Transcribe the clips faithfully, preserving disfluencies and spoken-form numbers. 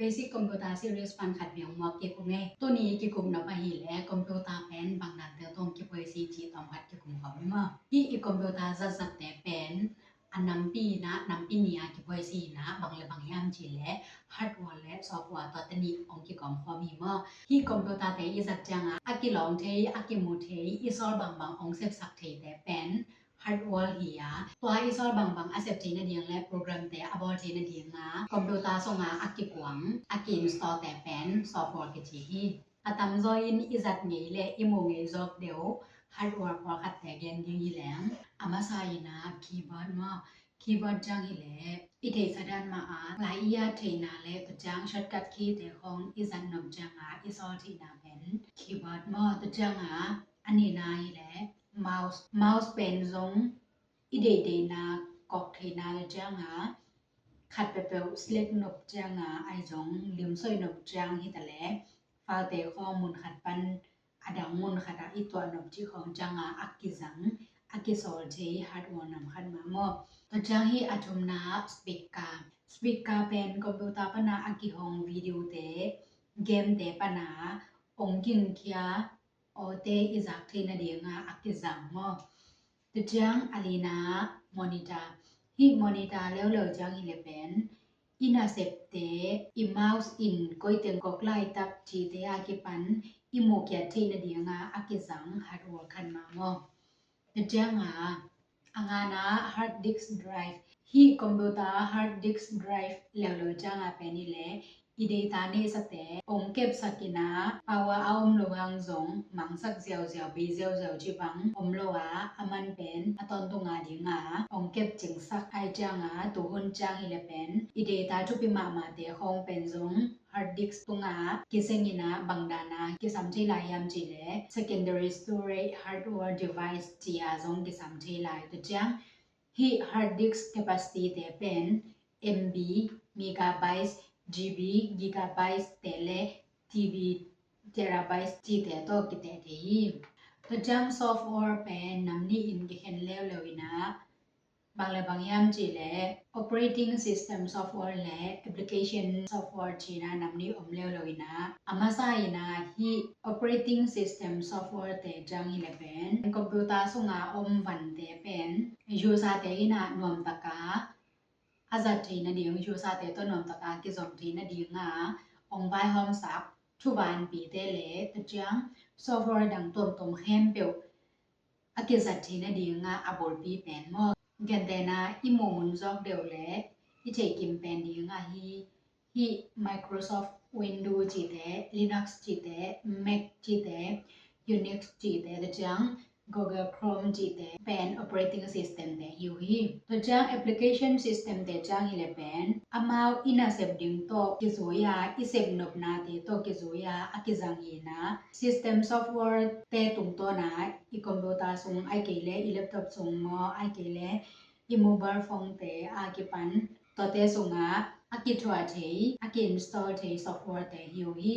Basic Computer Series pan khat viang muak kik ung ei. Tuni kikum nop ahih leh computer pen bang dante tawh kibuai si cih tawm khat kikum khawm hi maw. Hih i computer zatzatte pen a nampi in ah, nampi nih a kibuai si in ah, bang le bang hiam cih leh hardware le software tawh teni hong kikawm khawm hi maw. Hih computer te i zat ciangah a kilawng thei, a kimu thei, i sawl bangbang hong sepsak theite pen hardware hi a, tua i sawl bangbang a sep theih nading le program te a bawl theih nading a computer sungah a kikuang, a ki-install te pen software kici hi. A tamzaw in i zat ngei le i mu ngei zawk deuh hardware pawlkhatte gen ding hi leng, a masa in ah keyboard maw. Keyboard ciang hi leh i theihsa dan mah a lai i a theihna le tua ciang shortcut key te khawng i zat nop ciangah i sawl theihna pen keyboard maw. Tua ciangah a nihna hi leh mouse, mouse pen zong i deihdeihna kawk theihna le ciangah khat peuhpeuh select nop ciangah ahi zong limsoi nop ciang hi ta leh filte khawng mun khat pan a dang mun khat ah i tuah nop cih khawng ciangah a kizang, a kisawl thei hardware nam khat mah maw. Tua ciang hih a thumna speaker. Speaker pen computer pana a kihong video te, game te pana hong ginkhia awte i zak theih nadingah a kizang maw. Tua ciang a lina monitor. Hih monitor leuleu ciang hi leh pen i nasepte, i mouse in koiteng kawk laitak cihte a kipan i muhkhiat theih nadingah a kizang hardware khat mah maw. Tua ciangah a ngana hard disk drive. Hih computer hard disk drive leuleu ciangah pen hi leh i data neihsate hong kepsak in ah power a om lo hang zong mangsak ziauziau, bei ziauziau cih bang om lo a, a man pen a tawntung a dingah hong kep cingsak ahi ciangah tuhun ciang hi leh pen i data thupi mahmahte khawng pen zong hard disk tungah kiseng in ah bang dan a kisam thei lai hiam cih leh secondary storage hardware device ci-a zong kisam thei lai. Tua ciang hih hard disk capacity te pen M B, megabytes, G B, gigabytes te le T B, terabytes cihte tawh kiteh thei hi. Tua ciang software pen nam nih in kikhen leuleu in ah bang le bang hiam cih leh operating system software le application software ci-in ah nam nih om leuleu in ah, a masa in ah hih operating system software te ciang hi leh pen computer sungah om vante pen user te in ah nuamtak a a zat theih nading, user te tawh nuamtak a kizom theih nading a hong vaihawmsak thuvanpite le tua ciang software dang tuamtuam khempeuh a kizat theih nadingah a bulpi pen maw. Gentehna i muhmun zawk deuh le i theihkim pen dingah hi, hih Microsoft Windows cihte, Linux cihte, Mac cihte, Unix cihte, tua ciang Google Chrome cihte pen operating system te hi uh hi. Tua ciang application system te ciang hi leh pen amau i nasep ding tawh kizui a, i sepnopnate tawh kizui a a kizang hi in ah system software te tungtawn a i computer sung ahih kei leh i laptop sung maw, ahih kei leh i mobile phone te a kipan tuate sungah a kithuah thei, a ki-install thei software te hi uh hi.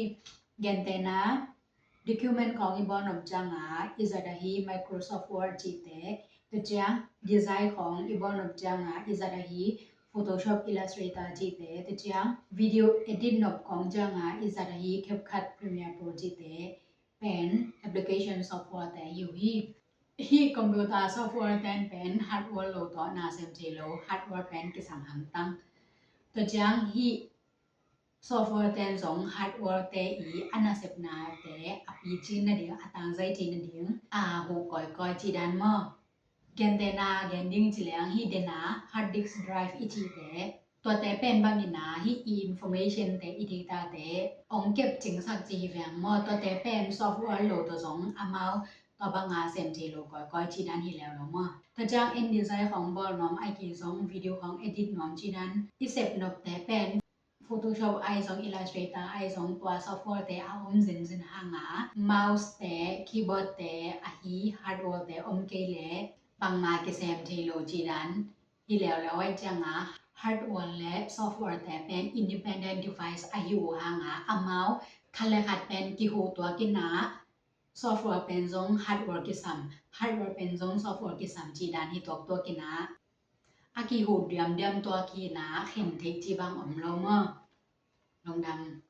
Gentehna document khawng i bawl nop ciangah i zat ahi Microsoft Word cihte, tua ciang design khawng i bawl nop ciangah i zat ahi Photoshop, Illustrator cihte, tua ciang video edit nop khawng ciangah i zat ahi CapCut, Premiere Pro cihte pen application software te hi uh hi. Hih computer software ten pen hardware lo tawh na sem thei lo, hardware pen kisam hamtang. Tua ciang hih software ten zong hardware te i a nasepnate a picin nading, a tangzai thei nading a huh kawikawi cih dan maw. Gentehna gen ding ci leng hih dena hard disk drive i cihte, tuate pen bangin ah hih i information te, i data te hong kep cingsak ci hi veng maw. Tuate pen software lo tawh zong amau tua banga sem thei lo kawikawi cih dan hi leuleu maw. Tua ciang InDesign khawng bawl nuam, ahih kei zong video khawng edit nuam cih dan i sepnopte pen Photoshop ahi zong, Illustrator ahi zong, tua software te a om zenzen hanga mouse te, keyboard te ahi hardware te om kei leh bangmah kisem thei lo cih dan hi leuleu ahih cianga hardware le software te pen independent device ahi uh hanga amau khat le khat pen kihuh tuak in ah software pen zong hardware kisam, hardware pen zong software kisam cih dan hi tuaktuak in ah a kihuh diamdiam tuak hi in ah khen theih cih bang om lo maw. Lungdam.